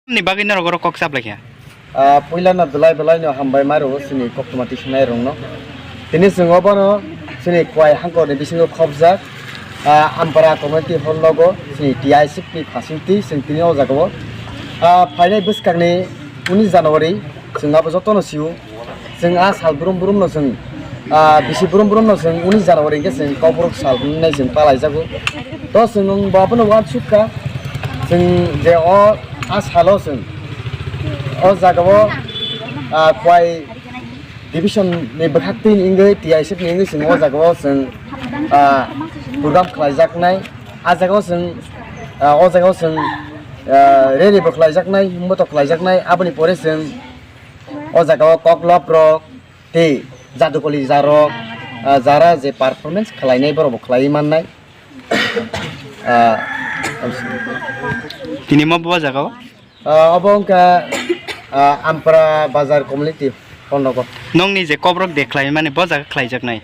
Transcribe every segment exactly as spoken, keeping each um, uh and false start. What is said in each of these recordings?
Ni bagwi norok oro kok chaplaikha. Ah, puila no belai belai no hambai ma rwo chini koktwma tisunai rok no. Tini chwng obono chini kwai hangkor ni bisingo khopjak, ah, Ampara community hall nogo chini T I S F ni phasing twi chwng tini o jaga o, ah, phainai bwskang ni unis January chwng abo joto no sio. Chwng a sal brum brum no chwng, ah, bisi brum brum no chwng unis January hwnkhe chwng Kokborok sal hwnwi chwng palaijago. To chwng bo abono uansuk kha, chwng je o a salo chwng o jaga o, ah, kwai division ni bwkhak twi ni wngwi T I S F ni wngwi chwng o jaga o chwng, ah, program khlaijaknai. A jaga o chwng, ah, o jaga o chwng, ah, rally bo khlaijaknai, himbo to khlaijaknai. Aboni pore chwng o jaga o koklop rok tei jadukoli jarok, ah, jara je performance khlainai borok bo khlaiwi mannai. Ah, Tini mo bo jaga o? Ah, obo wngkha, ah, Ampara Bazar Community Hall nogo. Nongni je Kokborok de khlai mani bo jaga khlaijaknai?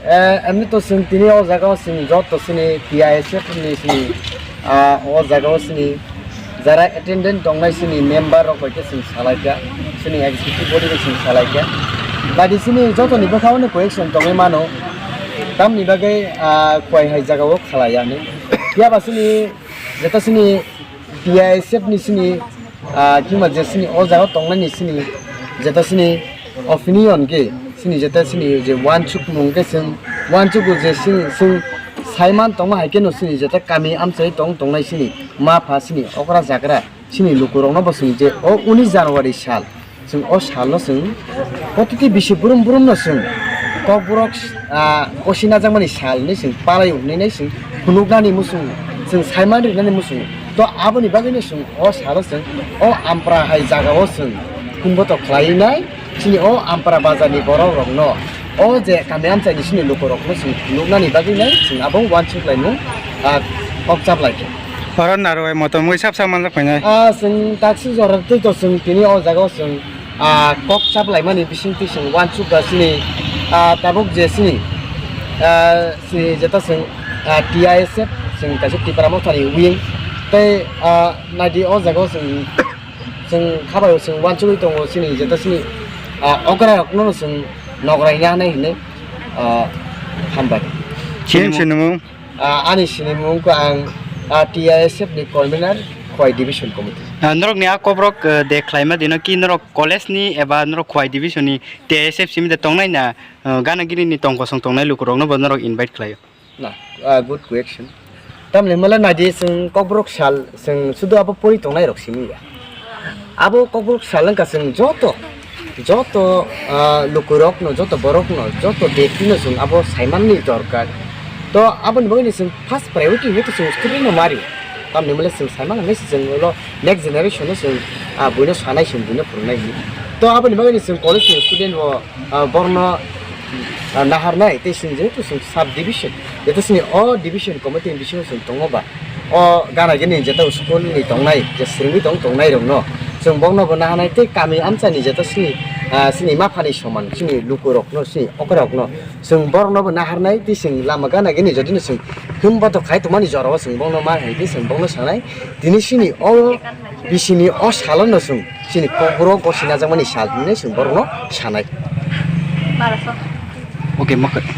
Eh, emni to chwng tini o jaga o chwng joto chini T I S F ni chini, ah, o jaga o chini jara attendant tongnai chini member rok bai khe chwng salaikha, chini executive body bai chwng salaikha. Badi chini joto ni bwkha o no question tongwi mano, tamni bagwi, ah, kwai hai jaga o khalai ya hinwi. Phiya ba chini, jeta chini T I S F ni chini, ah, kima je chini o jaga o tongnai ni chini, jeta chini opinion khe chini jeta chini je uansukmung khe chwng uansukgo je chwng, chwng saiman tongma hai kheno chini jeta kami amchai tong tongnai chini ma pha chini okra jagra chini lukurokno bo chwng je o unis January sal chwng o salno chwng protiti bisi brum brumno chwng Kokborok, ah, kosi najakmani sal hinwi chwng palai hwnwi nai chwng phunuknani muchung chwng saiman rinani muchung. To aboni bagwino chwng o salo chwng o Ampra hai jagao chwng khumboto khlaiwi nai. Chini o Ampara bazar ni borok rok no, o je kami amchai ni chini luku rok no chwng nuknani bagwi nai chwng abo uansuk laimung, ah, kok chap lai khe. Oro narwai motom wi sap sak manjak phainai. Ah, chwng taksi jora twi to chwng tini o jaga o chwng, ah, kok chap laimani bising twi chwng uansuk ba chini, ah, tabuk je chini, ah, chini jeta chwng, ah, T I S F chwng kaisa Tipra Motha ni wing tei, ah, naidi o jaga o chwng Chwng khabai o chwng uansugwi tongo chini jeta chini, ah, okra rokno chwng nokrai na hinwi hinwi, ah, hambai. Chini sinimung? Ah, ani sinimung khe ang, ah, T I S F ni convener Khowai division committee. Ah, norokni a kokrok, eh, de khlaima dino ki norok college ni eba norok Khowai division ni T I S F simi de tongnai na, eh, gana gini ni tong kosong tongnai lukurokno bo norok invite khlaio? Na, ah, good question. Tamni hwnba le naidi chwng Kokborok sal chwng sudu abo pori tongnai rok simi ya. Abo Kokborok sal wngkha chwng joto, joto, ah, lukurokno, joto borokno, joto bektino chwng abo saimanni dorkar. To aboni bagwino chwng first priority hwnkhe chwng student no mari. Tamni hwnba le chwng saiman hwnwi se chwng ulo next generation no chwng, ah, buino sanai chwng buino phwrwngnai hwnwi. To aboni bagwino chwng college ni student bo, ah, borno, ah, naharnai tei chwng jehetu chwng sub division, jeto chini o division committee ni bisingo chwng tongo ba, o gana gini jeto school ni tongnai, je swrwngwi tong tongnai rokno chwng bokno bo naharnai tei kami amchani jeto chini, ah, chini maphani soman chini lukurokno, chini okorokno chwng borokno bo naharnai tei chwng lama gana gini jotino chwng himbato khai tongmani jorao chwng bokno ma hai tei chwng bokno sanai tini chini o bisini o salono chwng chini kokborok gosi najakmani sal hinwi chwng borokno sanai. Okay, mwkhwtwi.